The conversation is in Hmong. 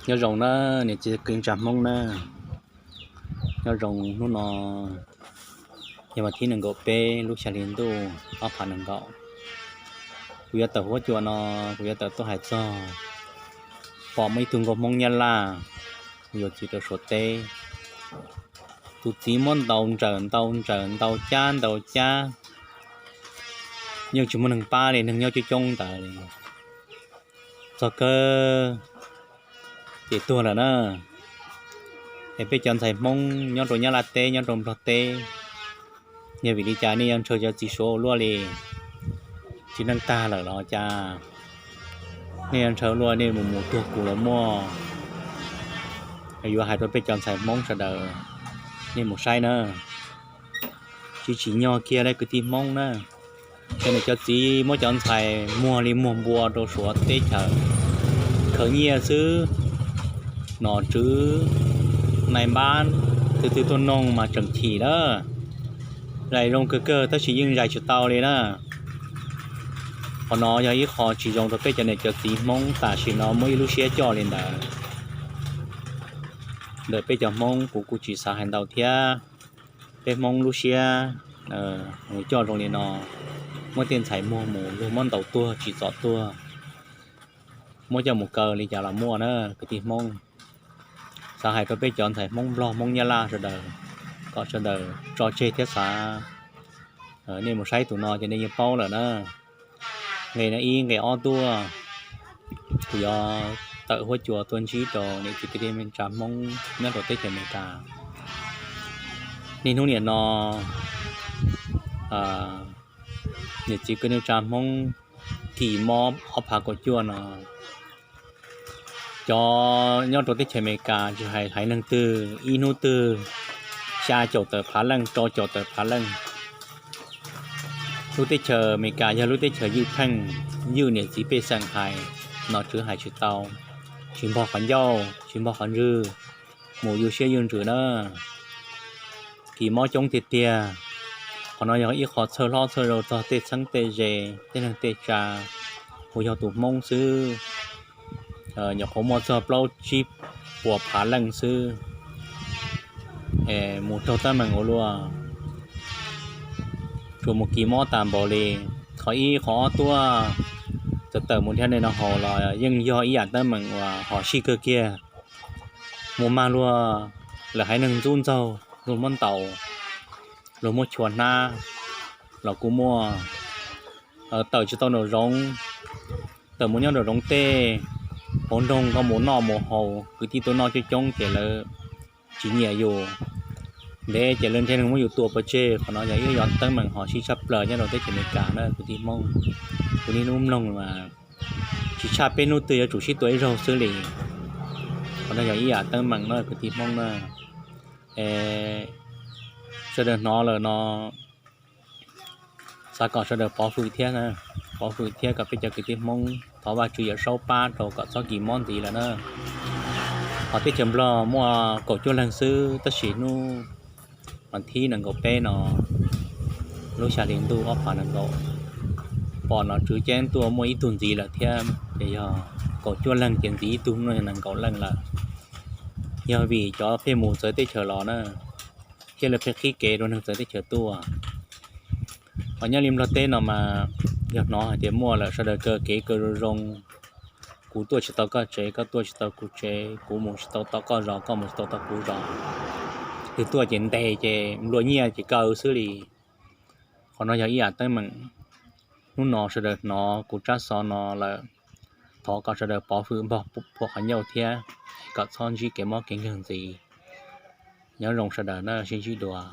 Nyob zoo na, niam txiv kwv tij Hmoob na, nyob zoo. Hnub no yog vas thib nees nkaum peb lub xya hli ntuj ob phav nees nkaum. Kuv yuav tawm huab cua no, kuv yuav tawm tuaj hais txog pom muaj ib tug nkauj Hmoob Nyab Laj yuav txiv rau Suav teb. Tus txiv muab ntaus ntsawm ntaus ntsawm, ntaus cab ntaus cab, yeej tsis muaj neeg pab li, neeg nyob coob coob ntawd li. Txog kawg ces tuag lawm na. Es peb cov ntxhais Hmoob nyob rau Nyab Laj teb, nyob rau Nplog teb, yog vim li cas nej yuav ntshaw cov txiv Suav ua luaj li? Txiv neej tag lawm los cas nej yuav ntshaw luaj? Nej mus mus tuag kuv los muaj. Yuav hais rau peb cov ntxhais Hmoob sawv daws, nej mus saib na. Tsis tsim nyog kiag li kwv tij Hmoob na. Cov niam cov txiv muab cov ntxhais muag li muag npua rau Suav teb chaws khwv nyiaj xwb, nom tswv nais npab twg twg tuaj noog mas tseem chim lawm. Zais zoo kawg kawg tab sis yeej zais tsis tau li na. Qhov no yog ib qho tsis zoo rau peb cov niam cov txiv Hmoob tam sim no muab ib lub siab coj li ntawd. Ntawm peb cov Hmoob kuv kuj tsis xav hais ntau thiab. Peb Hmoob lub siab coj zoo li no, muab tej ntxhais muag mus luag muab ntaus tuag tsim txom tuag, muab coj mus kaw li cas los muaj na kwv tij Hmoob. Xav hais rau peb cov ntxhais Hmoob Nplog Hmoob Nyab Laj sawv daws kom sawv daws tso tseg thiab xav. Nej mus saib tus no ces nej yeej paub lawm na. Nqe no ib nqe ob tuaj, kuv yuav tawm huab cua tuaj ntsib rau niam txiv kwv tij neej tsa Hmoob nyob rau teb chaws Amelikas. Niaj hnub niam no niam txiv kwv tij neej tsa Hmoob kis mob ob phav kaum cuaj no, cov nyob rau teb chaws Amelikas tsis hais haiv neeg twg ib hnub twg xya caum tawm phav leej, rau caum tawm phav leej. Lub teb chaws Amelikas yog lub teb chaws ywj pheej, ywj niam txiv pej xeem hais, nom tswv hais tsis tau, tsis npog qhov ncauj tsis npog qhov ntswg, mus ywj siab ywj ntsws na. Kis mob coob tiag tiag. Qhov no yog ib qho txhawj hlob txhawj zau txog tej txheeb tej ze, tej neeg tej tsa, uas yog tus Hmoob xwb nyuam qhuav muaj txog plaub tsib puas phav leej xwb, mus raug teeb meem ua luaj, tsuas mus kis mob tas npaum li. Qhov ib qhov ob tuaj, txawm tawm mus dhia ntawm no haus los yeej yog ib yam teeb meem uas hos sij kawg kiag. Mus mag luag, lawv haiv neeg ntxub ntxaug, luag muab ntaus, luag muab chua hnab los kuj muaj. Tawm tsis tau nraum zoov, tawm mus nyob nraum zoov tej, hauv nroog koj mus noj mus haus kwv tij tuaj noj coob coob ces lawv tsis nyiam yus, ntev ces lawv nrhiav neeg muab yus tua pov tseg. Qhov no yog ib yam teeb meem hos sij tshaj plaws nyob rau teb chaws Amelikas na kwv tij Hmoob. Kuv niaj hnub mloog mas tsis tshaj peb hnub twg yuav tsum sib tua ib zaug xwb li. Qhov no yog ib yam teeb meem na kwv tij Hmoob na. Sawv daws hnov lawm no, xav kom sawv daws pov hwm thiab, pov hwm thiab kom peb cov kwv tij Hmoob thov Vajtswv Yawm Saub pab rau kom txhob kis mob ntxiv lawm na. Hos teb chaws Nplog muaj kaum cuaj leeg xwb tab sis hnub vas thib nees nkaum peb no, lub xya hli ntuj ob phav nees nkaum, pom nom tswv ceeb tuaj muaj ib tug ntxiv lawm thiab ces yog kaum cuaj leeg ces ntxiv ib tug no yog nees nkaum leej lawm. Yog vim cov pheej mus txawv teb chaws los na, thiab lawv pheej qhib kev rau neeg txawv teb chaws tuaj. Hos nyob li Nplog teb no mas yog hnov hais tias muaj lawm sawv daws kaw kev kaw zoo zoo, kuv tuaj tsis tau koj tsev, koj tuaj tsis tau kuv tsev, kuv mus tsis tau tom koj zos, koj mus tsis tau tom kuv zos. Twg tuaj ces ntes ces nplua nyiaj ces kaw xwb li. Qhov no yog ib yam teeb meem hnub no sawv daws hnov kuv tsab xov no lawm, thov kom sawv daws pov hwm npog puag qhov ncauj thiab kom txhob ntsib kev mob kev nkeeg ntxiv. Nyob zoo sawv daws na, sib ntsib dua.